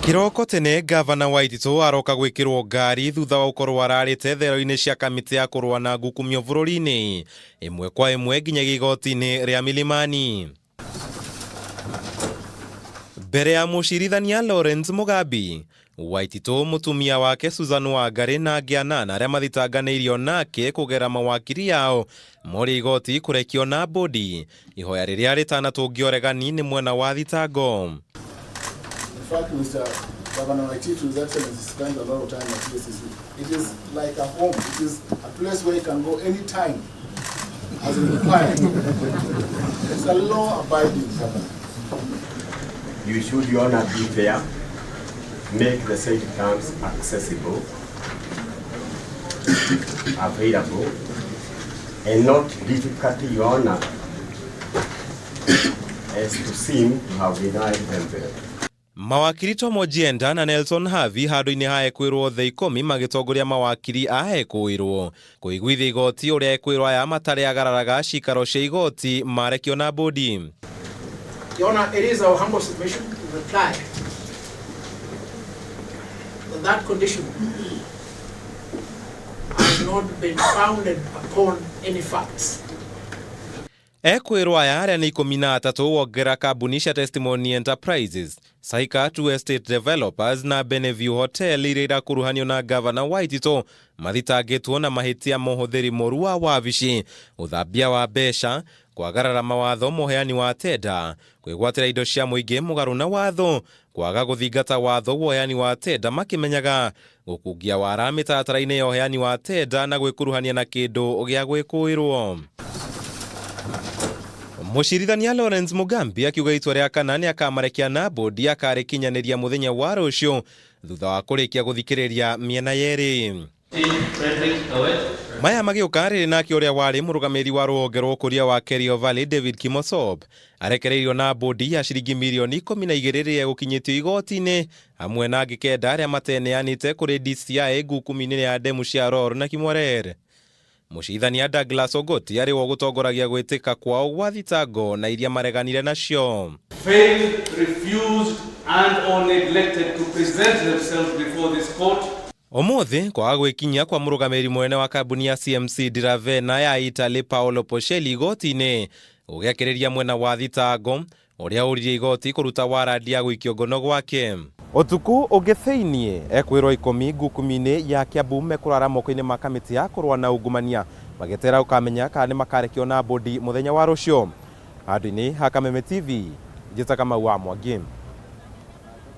Kĩroko tene Gavana Waititu aroka gwĩkĩrwo ngari thutha wa gũkorwo ararĩte thero-inĩ cia kamĩtĩ ya kũrũa na ngukumio bũrũri-inĩ ĩmwe kwa ĩmwe nginyagia igoti-inĩ rĩa Milimani. Mbere ya mũcirithania Lawrence Mugambi, Waititu, mũtumia wake Susan Wangari na angĩ anana arĩa mathitanganĩirio nake kũgerera mawakiri yao moria igoti kũrekio na bodi ihoya rĩrĩa rĩtanatũngio ũregani nĩ mwena wa thitango. In fact, Mr. Governor Waititu, His Excellency, spends a lot of time at EACC. It is like a home. It is a place where you can go anytime as required. It's a law-abiding government. You should, Your Honor, be fair, make the said terms accessible, available, and not difficult, Your Honor, as to seem to have denied them bail. Mawakiri Tom Ojienda na Nelson Havi handũ-inĩ ha ekwĩrwo othe ikũmi magĩtongoria mawakiri a ekwĩrwo kũiguithia igoti ũrĩa ekwĩrwo aya matarĩ agararaga cikaro cia igoti marekio na bodi. Your Honor, it is our humble submission to reply that that condition has not been founded upon any facts. Ekwĩrwo aya arĩa nĩ 13 wongera kambuni cia Testimony Enterprises, Saika Two Estate Developers na Beneview Hotel iria irakuruhanio na Gavana Waititu mathitangĩtwo na mahĩtia ma ũhũthĩri mũru wa wabici, ũthambia wa mbeca, kwagarara mawatho ma ũheani wa tenda, kwĩgwatĩra indo cia mũingĩ mũgarũ na watho, kwaga gũthingata watho wa ũheani wa tenda makĩmenyaga, gũkungia wara mĩtaratara-inĩ ya ũheani wa tenda na gwĩkuruhania na kĩndũ gĩa gwĩkũĩrwo. Mũcirithania Lawrence Mugambi akiuga itua rĩa kana nĩ akamarekia na bodi akarĩkinyanĩria mũthenya wa rũciũ thutha wa kũrĩkia gũthikĩrĩria mĩena yerĩ. Maya magĩũka rĩrĩ nake ũrĩa warĩ mũrũgamĩrĩri wa rũhonge rwa ũkũria wa Kerio Valley David Kimosop arekereirio na bodi ya ciringi mirioni 12 rĩrĩa egũkinyĩtio igoti-inĩ hamwe na angĩ kenda arĩa mateneanĩte kũrĩ DCI ngukumi-inĩ ya ndemu cia Ror na Kimwarer. Mũcirithania Douglas Ogoti arĩ we ũgũtongoragia gwĩtĩka kwao gwa thitango na iria mareganire nacio. Failed, refused, and or neglected to present themselves before this court. Ũmũthĩ kwaga gwĩkinyia kwa mũrũgamĩrĩri mũnene wa kambuni ya CMC di Ravenna ya Italy Paolo Pocelli igoti-inĩ gũgĩakĩrĩria mwena wa thitango ũrĩa ũririe igoti kũruta warandi ya gũikio ngono gwake. Ũtukũ ũngĩ thĩiniĩ ekwĩrwo ikũmi ngukumi-inĩ ya Kiambu mekũrara moko-inĩ ma kamĩtĩ ya kũrũa na ungumania magĩetera gũkamenya kana nĩ makarekio na bodi mũthenya wa rũciũ. Handũ-inĩ ha Kameme TV, njĩta Kamau wa Mwangi.